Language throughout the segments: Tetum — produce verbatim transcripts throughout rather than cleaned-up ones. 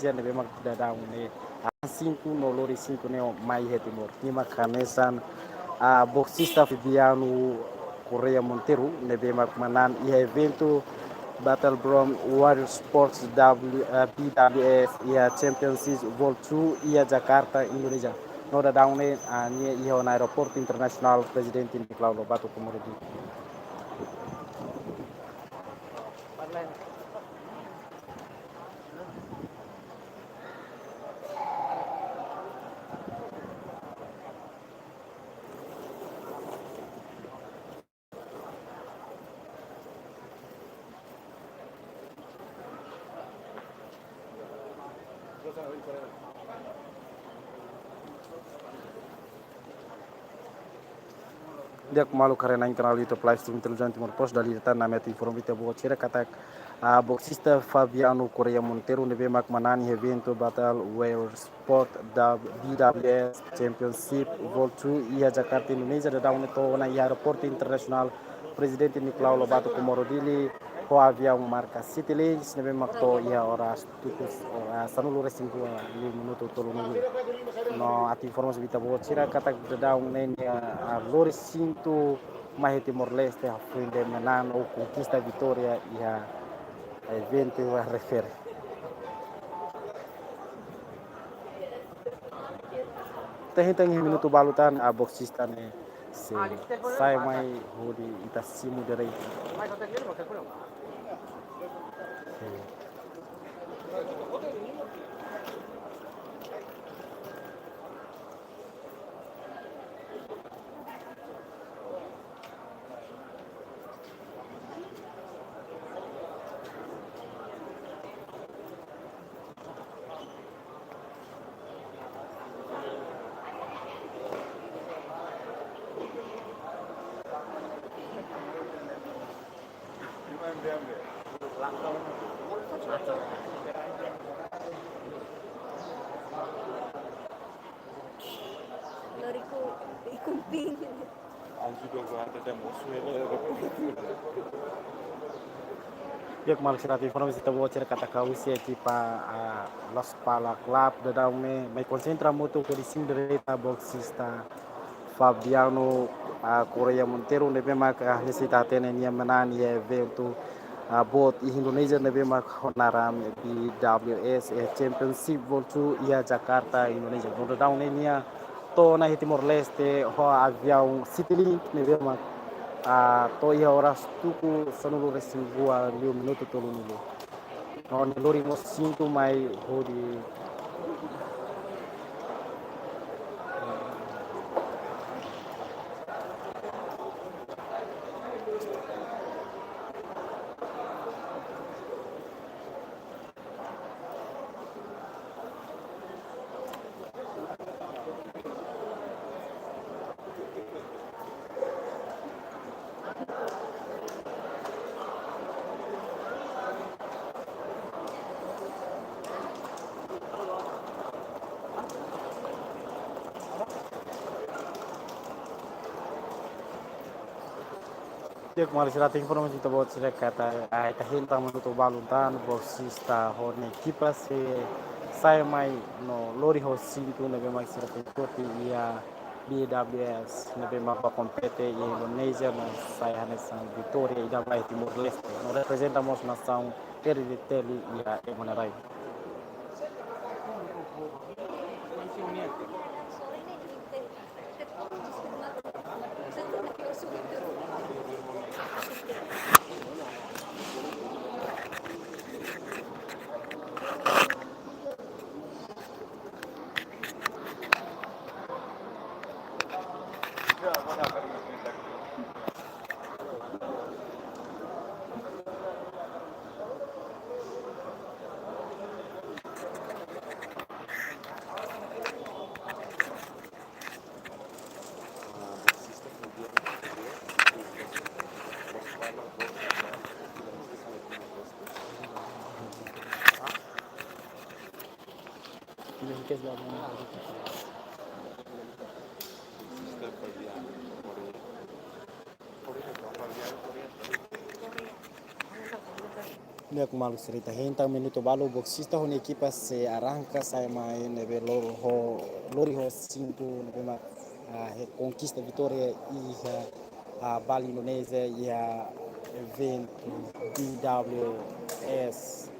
Indonézia, ne'ebé mak daudaun ne'e, ah, sinku no lori sinku ne'e mai iha Timor. Nia mak hanesan, ah, boksista Fabiano Correia Monteiro, ne'ebé mak manán iha eventu Battleborn Warrior Sports W, ah, B W S iha Championship World Two iha Jakarta, Indonézia. No daudaun ne'e, ah, nia iha ona Aeroportu Internasionál Prezidente Nicolau Lobato Comoro Dili. Di'ak, maluk haree-na'in kanál YouTube live stream Televizaun Timor Post, dala ida tan ami atu informa ba ita-boot sira katak, ah, boksista Fabiano Correia Monteiro ne'ebé mak manán iha eventu Battle Warrior Sport da B W S Championship World Two iha Jakarta, Indonézia, daudaun ne'e to'o ona iha Aeroportu Internasionál Prezidente Nicolau Lobato Comoro Dili, ho aviaun marka Citilink, ne'ebé mak to'o iha oras tuku, ah, sanulu-resin-rua liu minutu tolunulu. No atu informa ba ita-boot sira katak daudaun ne'e nia, ah, lori sintu mai iha Timor-Leste, hafoin de'it manán ou konkista vitória iha eventu refere. Ita hetan iha minutu balu tan, ah, boksista ne'e sei sai mai hodi ita simu direitu. Lori ku ikun pin. Anju do guarda da mosu ele. Di'ak, maluk sira, atu informa ba ita-boot sira katak husi ekipa, ah, Los Pala Club daudaun ne'e mai konsentra hamutuk hodi simu direitu boksista Fabiano, ah, Correia Monteiro, ne'ebé mak, ah, hanesan ita hatene nia manán iha eventu, ah, boot iha Indonézia ne'ebé mak ho naran B W S, eh, Championship World Two iha Jakarta, Indonézia. No daudaun ne'e nia to'o ona iha Timor-Leste ho aviaun Citilink ne'ebé mak, ah, to'o iha oras tuku sanulu-resin-rua liu minutu tolunulu. No nia lori mós sintu mai hodi. Di'ak, maluk sira, atu informa ba ita-boot sira katak, ah, ita hetan minutu balu tan, boksista ho nia ekipa sei sai mai no lori ho sintu ne'ebé mak sira foti iha B W S ne'ebé mak bá kompete iha Indonézia no sai hanesan vitória ida ba Timor-Leste. No reprezenta mós nasaun R D T L iha ema nia rai. Ne'e ku maluk sira ita hein tan, minutu balu boksista ho nia ekipa sei arranka sai mai ne'ebé lori ho, lori ho sinku ne'ebé mak, ah, he konkista vitória iha, ah, Bali, Indonézia, iha eventu B W S.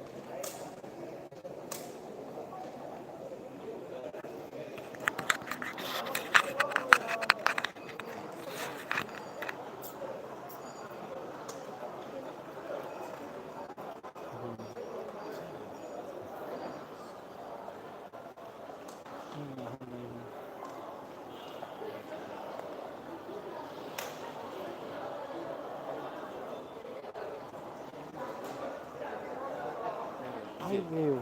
Ai, meu.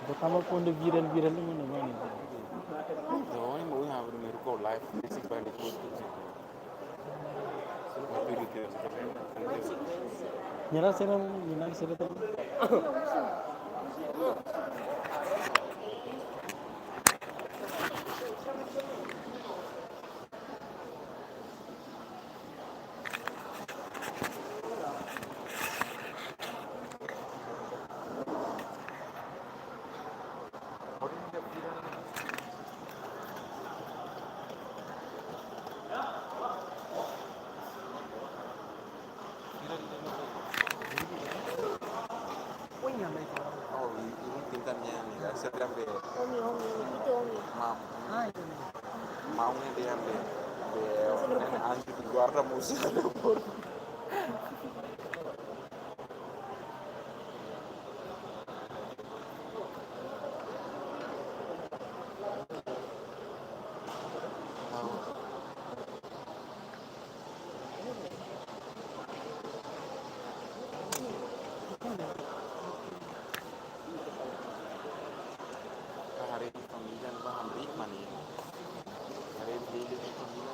Botava quando viral, viral, não, não, não. Não, eu vou abrir meu live, esse vai depois. Nyala sira, nyala sira tadi. Oh, i, i pinta nian, ya, se llama Omi, Omi, Omi, Omi. Mam. Ai, Omi. Mam ne'e dehan be, be, ne'e anju di guarda musa do por. Hari ini família ba hamriik mani. Hari ini família.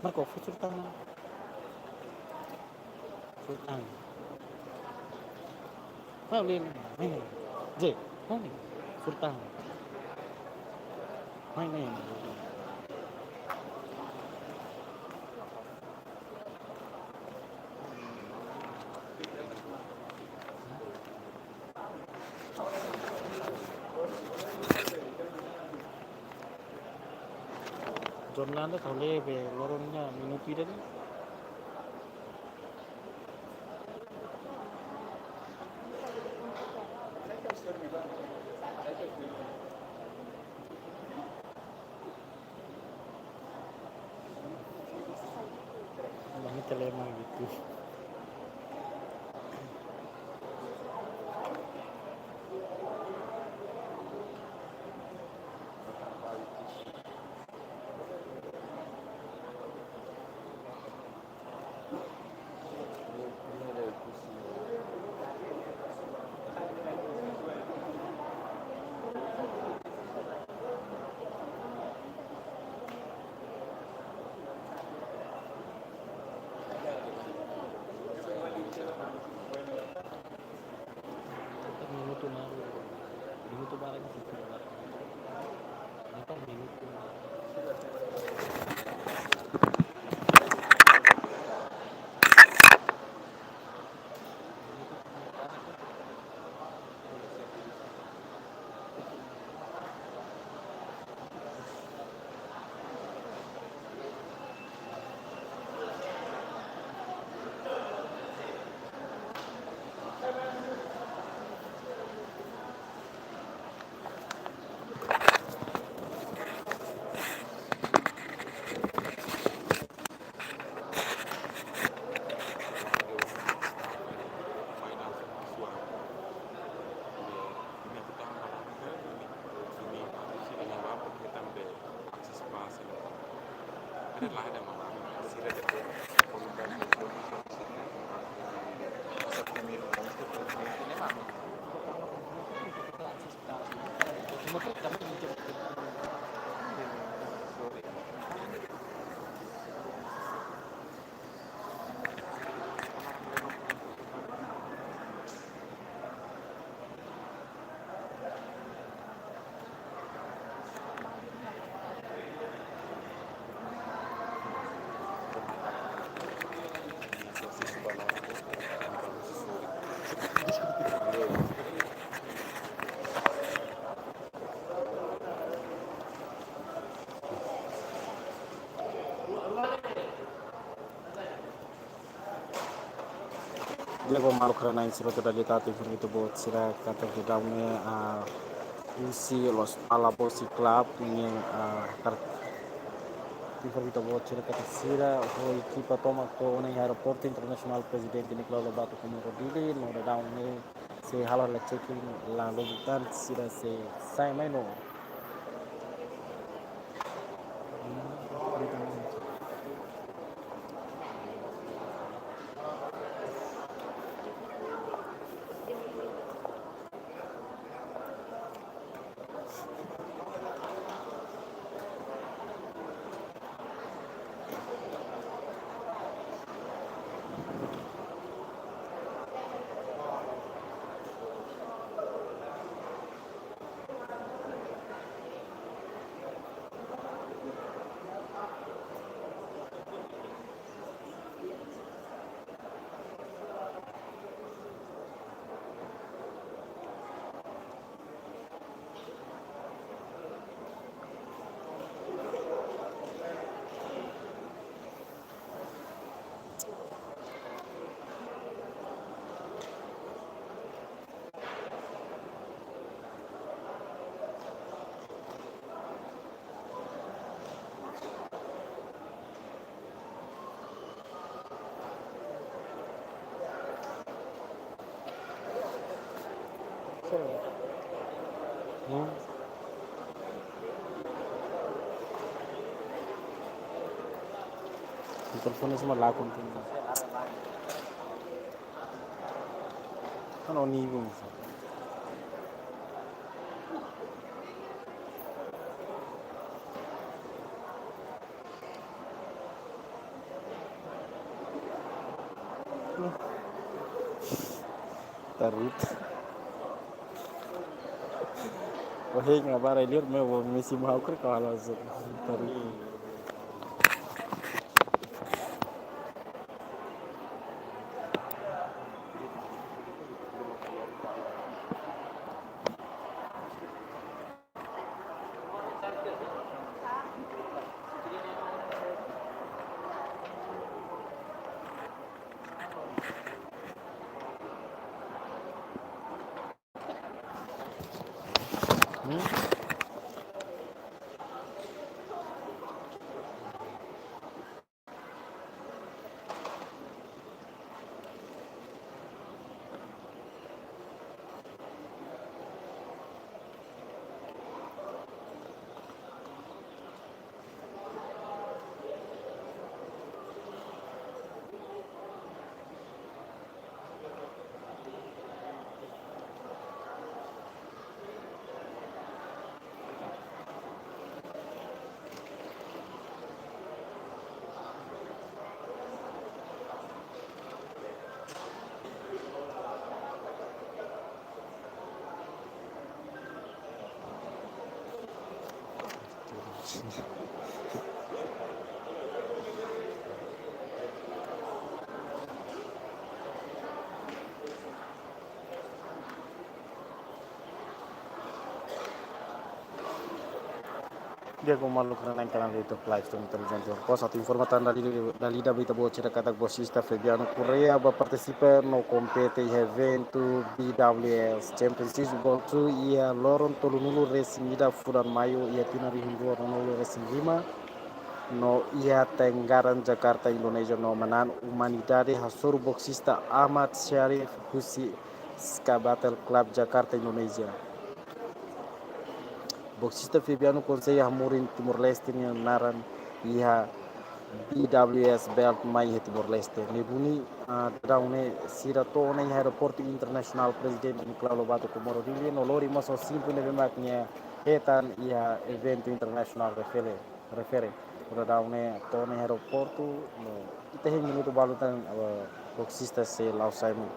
Marco, fó surta ona. Fó surta ona. Mai, Lin, mai, Lin. Jay, mai, Lin. Fó surta ona. Mai, mai. Jornada tau le be loron nia minutu ida de'it. Bang, itu lemah gitu. Minutu na, minutu barak. Di'ak, maluk rona, entaun sira atu dala ida atu informa ita-boot sira katak daudaun ne'e, ah, husi Los Palabos Club ne'e, ah, kar-, informa ita-boot sira katak sira ho ekipa tomak to'o ona iha Aeroportu Internasionál Prezidente Nicolau Lobato Comoro Dili, no daudaun ne'e sei halo hela check-in, la lobu tan sira sei sa'e mai no. Hmm. Telefone semua laku. Kan oni ibu. Tarut. Ohe, ngabara ilir me wo misi mau kre kawala zo. Tarut. Di'ak, maluk rona, iha kanál YouTube live stream Intelijen Timor Post, atu informa tan dala ida, dala ida ba ita-boot sira katak bolsista Fabiano Correia bá partisipa no kompete iha eventu B W S Championship World Tour iha loron tolunulu-resin-ida fulan Maiu iha tinan rihun rua ruanulu-resin-lima, no iha Tengaran, Jakarta, Indonézia, no manán Humanidade hasoru bolsista Ahmad Syarif husi Skabatel Club, Jakarta, Indonézia. Bolsista Fabiano konsege hamoris Timor-Leste nia naran iha B W S Belt mai iha Timor-Leste. Ne'ebé, ah, daudaun ne'e sira to'o ona iha Aeroportu Internasionál Prezidente Nicolau Lobato Comoro Dili, no lori mós ho símbolu ne'ebé mak nia hetan iha eventu internasionál refere, refere. Nu'udar daudaun ne'e to'o ona iha aeroportu, no ita hein minutu balu tan, eh, boksista sei la'o sai mai.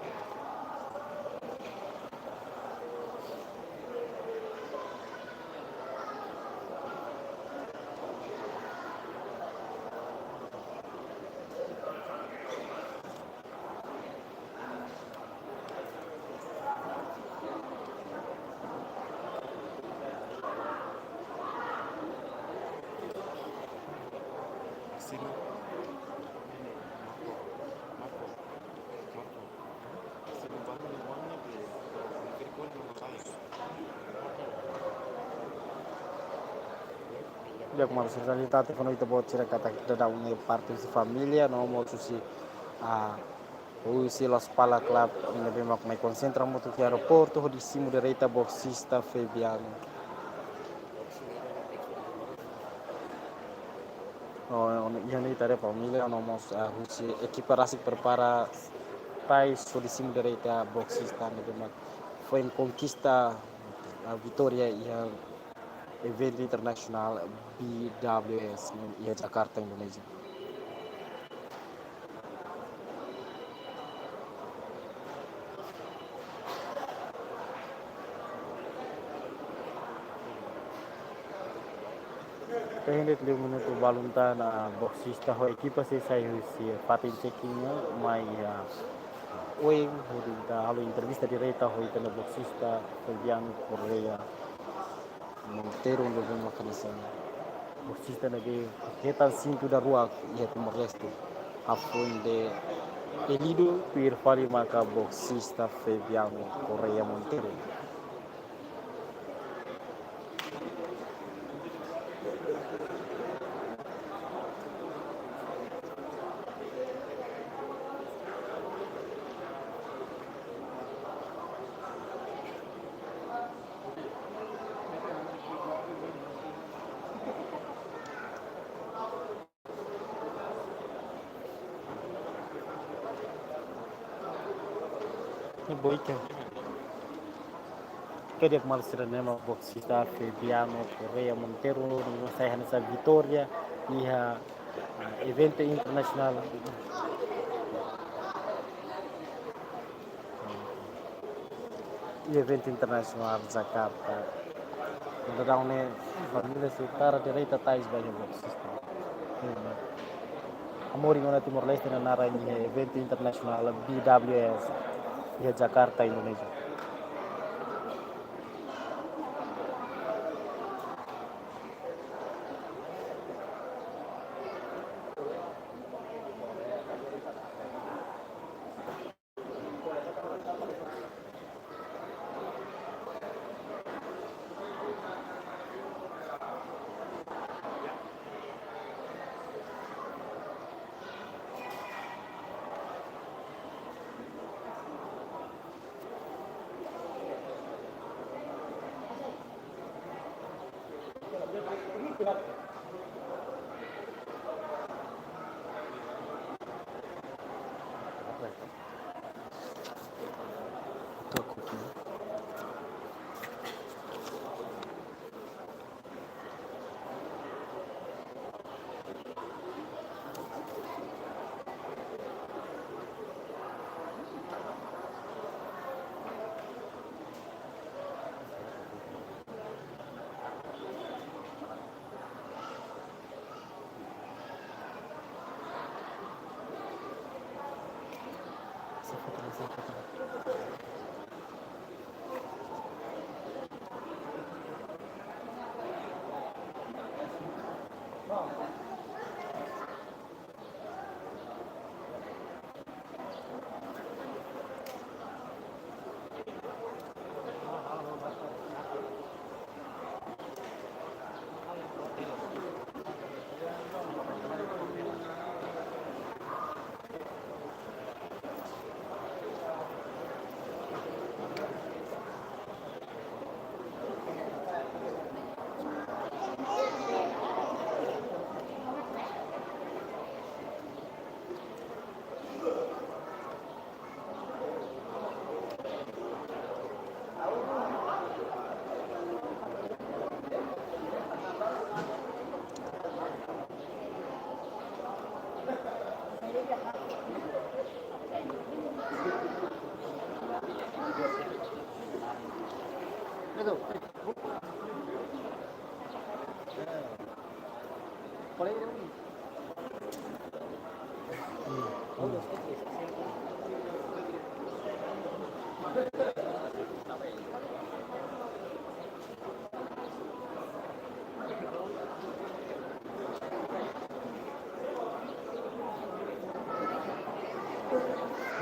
Di'ak, maluk sira, ita hatene fali tiha ona katak daudaun ne'e parte husi família, no mós husi, ah, husi Lospalos Club, ne'ebé mak mai konsentra hamutuk iha aeroportu, hodi simu direta boksista Fabiano. No, no, iha ne'e ita haree família, no mós, ah, husi ekipa rasik prepara tais hodi simu direta boksista ne'ebé mak foin konkista, ah, vitória iha eventu internasionál B W S iha Jakarta, Indonézia. Ita hein de'it liu minutu balun tan, ah, boksista ho ekipa sei sai husi fatin check-in mai, ah, oin hodi ita halo entrevista direta ho ita-nia boksista Fabiano Correia Monteiro, ne'ebé mak hanesan boksista ne'ebé hetan sintu daruak iha Timor-Leste. Hafoin de'it elidu tuir fali maka boksista Fabiano Correia Monteiro. Ne'e boike. Ke di'ak, maluk sira, ne'e mak boksista Fabiano Correia Monteiro, ne'ebé sai hanesan vitória iha, ah, eventu internasionál. Iha eventu internasionál Jakarta. Nu'udar daudaun ne'e família sei tara direta tais ba iha boksista. Hamoris ona Timor-Leste nia naran iha eventu internasionál B W S iha Jakarta, Indonézia.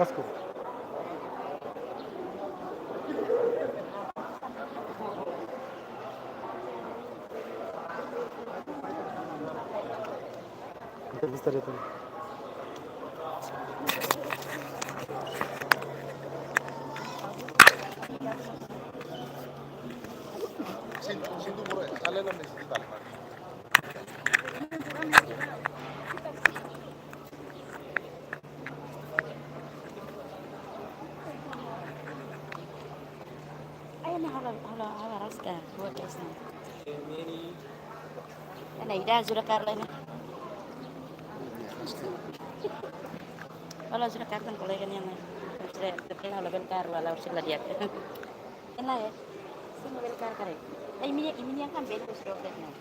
Vasco. Entrevista dia tadi. Ai, ne'e halo, halo, halo, raska, dua kelas ne'e. Ne'e, ida ajuda Carla ne'e. Halo, ajuda Carla tan kolega nian ne'e. Sudah, tapi halo bel kaer, halo sudah dia. Ne'e, ya. Sin bel kaer karik. Eh, imi, imi nian kan bel sudah ne'e.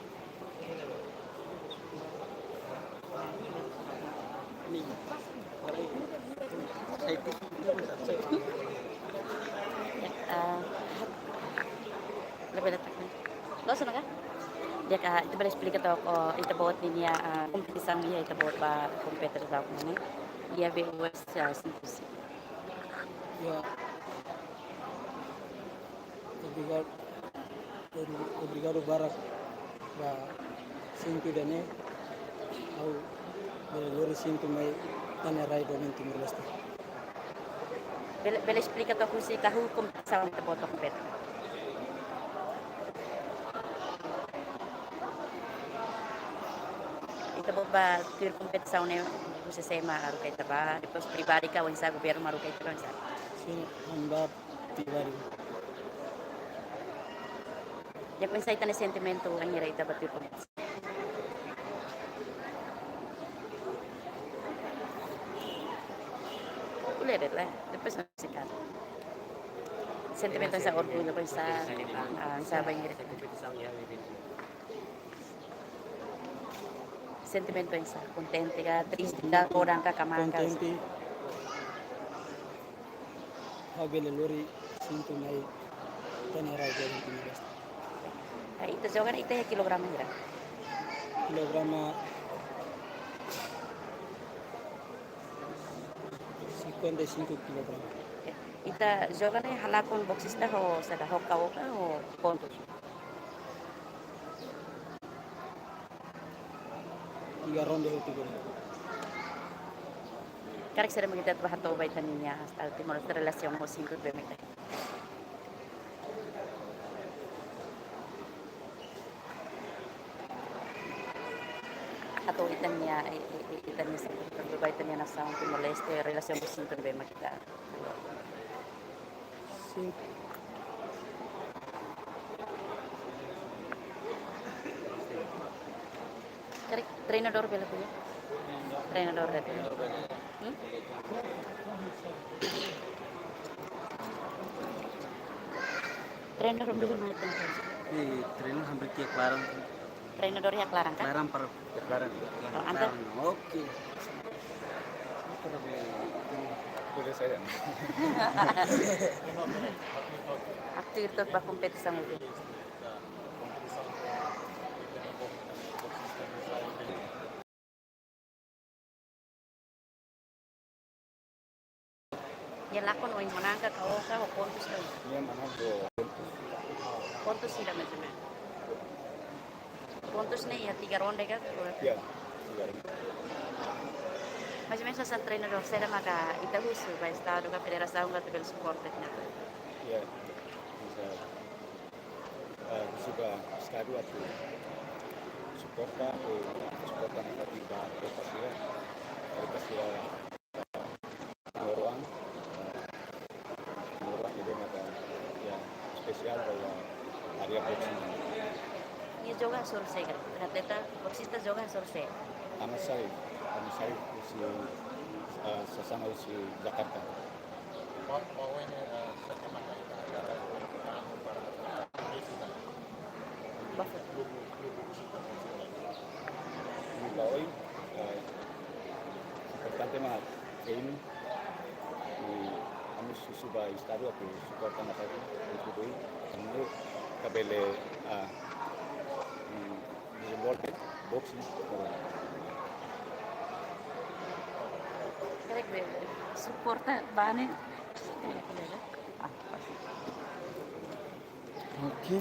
Ah, lebih letak, kan? Loos ona ka? Di'ak, ita bele esplika took, oh, ita-boot ninia, ah, kompetisaun iha ita-boot ba kompetisaun ne'e. Iha B U S, ah, Sintu. Ya. Obrigadu, obri-, obrigadu barak ba Sintu ida-ne'e, ha'u bele lori Sintu mai tan iha rai domin Timor-Leste. Bele, bele esplika took husi ka hahú kompetisaun ita-boot kompete? Ita-boot ba tuir kompetisaun ne'e husi sé mak haruka ita ba, depois pribadi ka oinsá, governu mak haruka ita ba oinsá? Sin, ami ba pribadi. Di'ak, oinsá ita-nia sentimentu bainhira ita ba tuir kompetisaun? Ko'alia de'it lai, depois nós se cala. Sentimentu oinsá, orgullu oinsá, ah, oinsá bainhira? Sentimentu oinsá, kontente ka, triste ka, kodan ka, kamaan ka? Kontente. Ha'u bele lori Sintu mai tan iha rai domin Timor-Leste. Ah, ita joga ne'e ita iha kilograma hira? Kilograma cinquenta e cinco kilograma. Ita joga ne'e halakon boksista ho saida, ho ka o ka ho pontus? Tiga ronde ho tiga ronde. Karik saida mak ita atu hato'o ba ita-nia, ah, Timor-Leste relasiona ho Sintu ne'ebé mak ita hato'o ita-nia, eh, eh, eh, ita-nia, ba ita-nia nasaun Timor-Leste, relasiona ho Sintu ne'ebé mak ita. Sin. Karik treinadór bele ko'alia? Treinadór bele ko'alia? Hmm? Treinadór bele ko'alia? Eh, treinadór hampir tiap klaran. Treinadór iha klaran ka? Klaran para klaran. Oh, anda? Klaran. Oke. Boleh saya? Aktif took ba kompetisaun ne'e. Nia lakon oin manán ka, ka o ka, ho pontus ka? Nia manán ho pontus. Pontus hira mais ou menos? Pontus ne'e iha tiga ronde ka? Ya, tiga ronde. Mais ou menos hanesan treinadór, saida maka ita husu ba estadu ka federasaun ka atu bele suporta ita-nia? Ya, bisa. Eh, husu ba estadu atu suporta, atu suporta ne'e atu ba, atu ba sira, atu ba sira timoroan, eh, timoroan ne'ebé maka, ya, espesiál ba iha área boxing. Nia joga hasoru sé ka? Atleta boksista joga hasoru sé? Anas Syarif, Anas Syarif husi, eh, sasán husi Jakarta. Mau, mau ini, eh, sasán mak ita, ita, ita, ita, ita, ita, Ba futuru. Ba oin, eh, importante mak hein, i ami husu ba Estadu atu suporta nafatin, kontribui, atu bele, ah, mm, dezenvolve boxing. Suporta ba ne'e. Ah, pasti. Oke.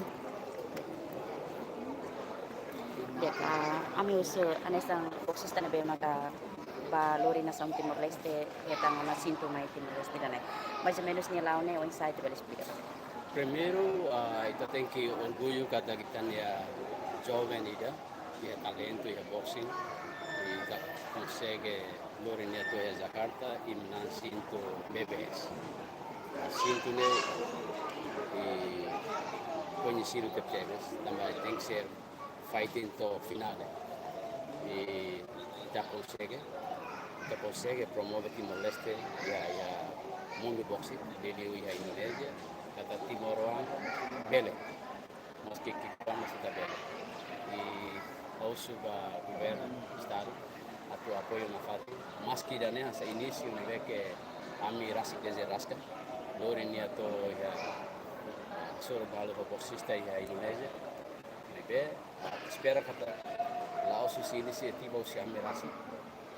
Ya, ah, ami husu hanesan boxista ne'ebé maka ba lori nasaun Timor-Leste, hetan ona sintu mai Timor-Leste ida-ne'e. Mais ou menus nia la'o ne'e, oinsá ita bele esplika? Primeiru, ah, ita tenke orgullu katak ita-nia joven ida, iha talentu, iha boxing, i ita konsege lori nia to'o iha Jakarta, i manán sintu B B S. Sintu ne'e, i koñesidu tebetebes, tanba tenke ser fighting to'o finál. I ita konsege, ita konsege promove Timor-Leste iha, iha mundu boxing, liuliu iha Indonézia, katak timoroan bele. Maski ki'ikoan mós ita bele. I husu ba governu, Estadu, atu apoiu nafatin. Maski ida-ne'e hanesan inísiu ne'ebé ke ami rasik dezde rasik. Lori nia to'o iha, ah, hasoru balu ba boxista iha Indonézia. Maibé, ah, espera katak la'ós husi inisiativa husi ami rasik.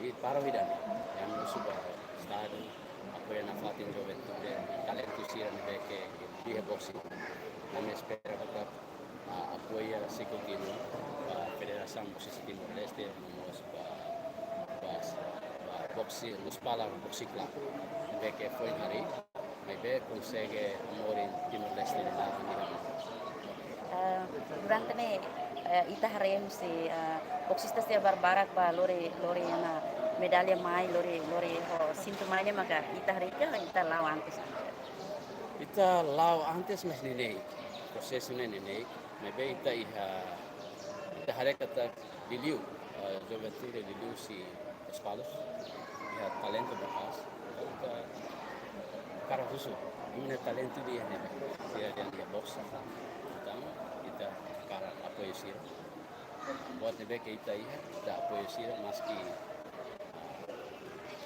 I para ida-ne'e, ami husu ba Estadu, apoiu nafatin juventude, talentu sira ne'ebé ke iha boxing. Ami espera katak, ah, apoiu sei kontinua ba Federasaun Boxing Timor-Leste, no mós ba, ba, ba boxing, Lospalos Boxing Club. Ne'ebé ke foin harii, maibé konsege moris Timor-Leste nia laran. Ah, durante ne'e, eh, ita haree husi, ah, boxista sira barbarak ba lori, lori ona medalla mai, lori, lori ho sintu mai ne'e maka ita haree ka ita la'o antes? Ita la'o antes, mas neineik. Prosesu ne'e neineik. Maibé ita iha, ita haree katak liuliu, eh, juventude liuliu husi Lospalos, iha talentu maka'as, ita hakarak husu, imi-nia talentu iha ne'ebé, sira dehan iha boxing. Entaun, ita hakarak apoiu sira. Buat ne'ebé ke ita iha, ita apoiu sira, maski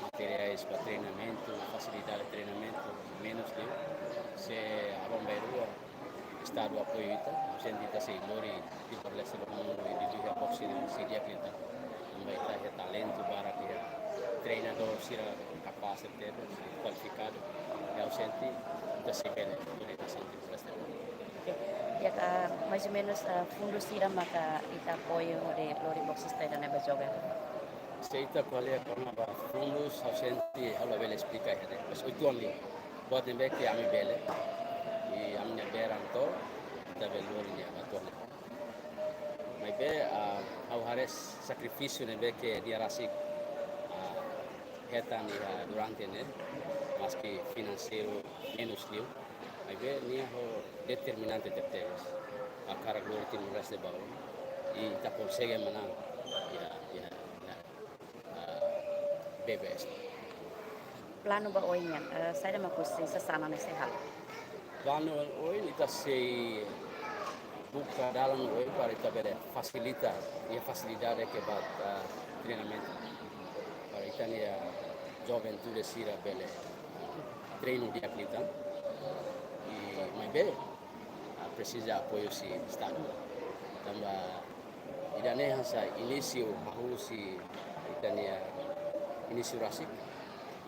materiais ba treinamentu, fasilidade treinamentu menus liu, se aban-bainrua Estadu apoiu ita, hanesan ita sei lori Timor-Leste ba mundu, i liuliu iha boxing sei di'ak liután. Tanba ita iha talentu barak, iha treinadór sira kapás tebes, kualifikadu, i hanesan ita sei bele lori nasaun Timor-Leste. Oke. Ya, ah, mais ou menus, ah, fundu sira maka ita apoiu hodi lori boxista ida-ne'e ba joga? Se ita ko'alia kona-ba fundus, hanesan ha'u labele esplika iha ne'e. Mas uitoan liu, buat ne'ebé ke ami bele, i ami-nia beran to'o, ita bele lori nia ba to'o ne'e. Maibé, ah, ha'u haree sakrifísiu ne'ebé ke nia rasik, ah, hetan iha durante ne'e, maski finanseiru menus liu, maibé nia ho determinante tebetebes. Hakarak lori Timor-Leste ba oin, i ita konsege manán iha, iha, iha, ah, B B S. Planu ba oin nian, eh, saida mak husi sasán ne'e sei halo? Planu oin ita sei buka dalan oin para ita bele fasilita, iha fasilidade ke ba, ah, treinamentu. Para ita-nia juventude sira bele treinu di'ak liután. I maibé, ah, presiza apoiu husi Estadu. Tanba ida-ne'e hanesan inísiu, hahú husi ita-nia inísiu rasik.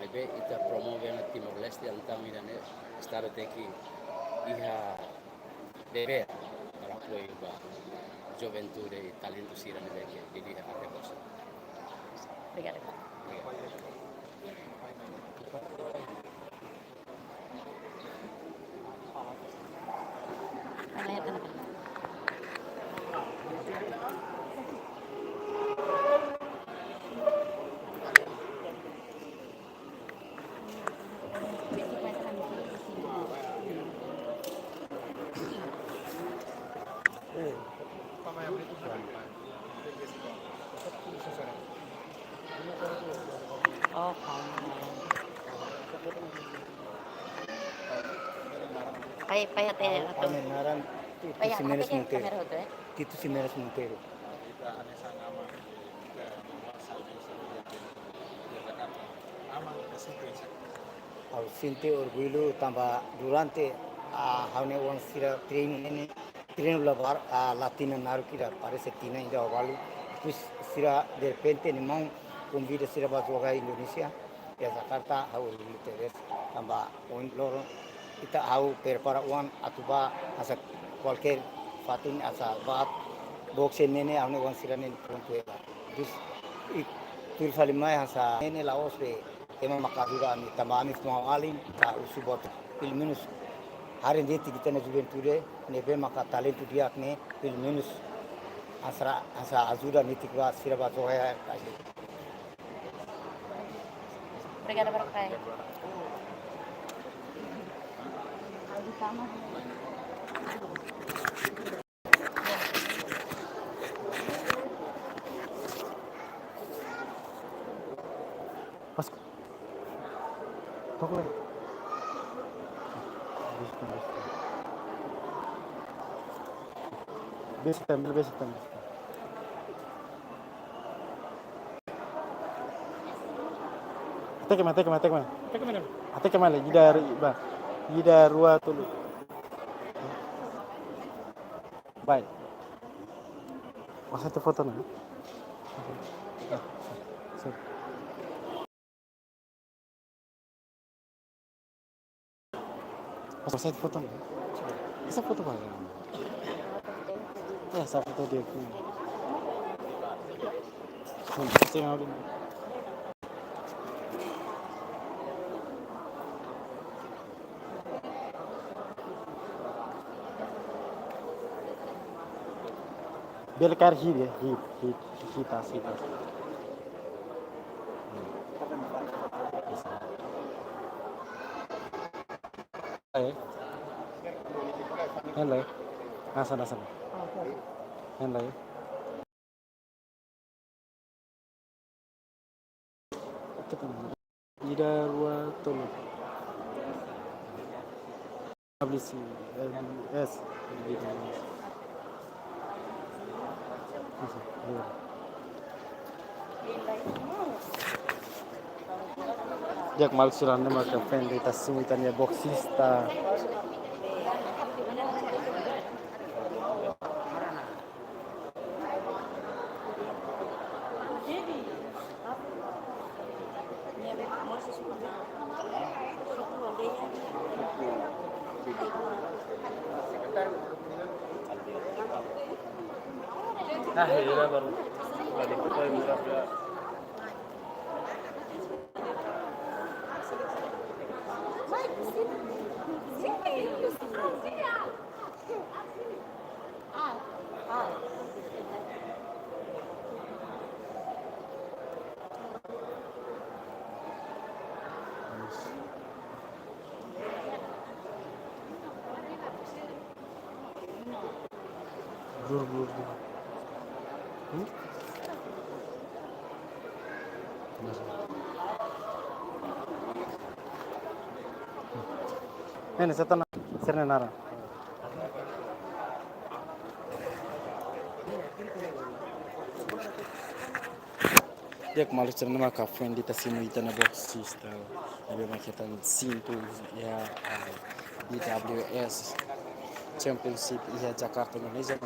Maibé ita promove ona Timor-Leste, entaun ida-ne'e Estadu tenke iha devér para apoiu ba juventude i talentu sira ne'ebé ke iha arte boxing. Obrigadu. Obrigadu. Oh, kamu. Pai, pai, ate, atu. Ami naran Pai, Ipisi Menes ate ke Mungkir. Kamera hotu, eh? Tito Ximenes Monteiro. Ha'u sente orgullu tanba durante, ah, ha'u-nia oan sira treinu ne'e, treinu labarik, ah, la tinan naruk ida, parese tinan ida ou balu. Depois sira derrepente nia maun konvida sira ba joga Indonézia. Iha Jakarta ha'u orgullu tebes tanba ohin loron ita ha'u prepara oan atu ba hanesan kualkér fatin hanesan ba boxe ne'e ne'e ha'u-nia oan sira ne'e prontu hela. Depois i tuir fali mai hanesan ne'e ne'e la'ós be ema maka ajuda ami tanba ami funu alin ka usu boto. Pelumenus haree de'it ita-nia juventude ne'ebé maka talentu di'ak ne'e pelumenus hanesan hanesan ajuda netik ba sira ba joga. Obrigada, Barclay. Pas. Toco, eh. Besi, besi. Besi também, besi também. Hateke mai, hateke mai, hateke mai. Hateke mai, hateke mai, ida, ba. Ida, rua, tolu. Bye. Masa itu foto, nah. Sorry. Pas, pas itu foto. Essa foto mana? Ya, essa foto dia. Hmm, pasti yang ada. Bele kaer hit, ya, hit, hit, hit, tas, hit, tas. Hello. Ah, sana, sana. Hello. Ida, rua, tolu. W C, M S, di'ak maluk sira, ne'e maka fan ida ita simu ita-nia boksista. Ah, iya, baru. Balik ke poin berapa? Blur, blur, blur. Hmm? Ne'e, ne'e, seta na, sira-nia naran. Di'ak maluk sira, ne'e maka fan ida ita simu ita-nia boksista. Ne'ebé maka hetan sintu iha, ah, B W S Championship iha Jakarta, Indonesia.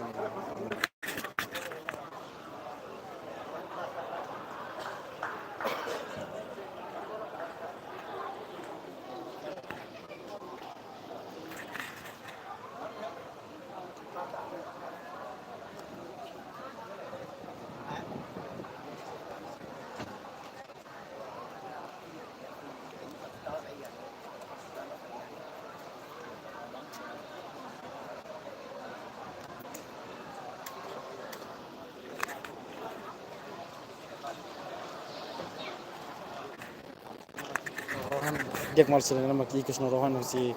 Di'ak maluk sira, ne'e maka ikus no rohan husi,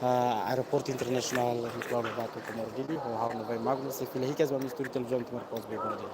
ah, Aeroportu Internasionál Nicolau Lobato Comoro Dili, ho ha'u Novai Magnus, sei fila hikas ba ami husi estúdiu televizaun Timor Post, Bebonde.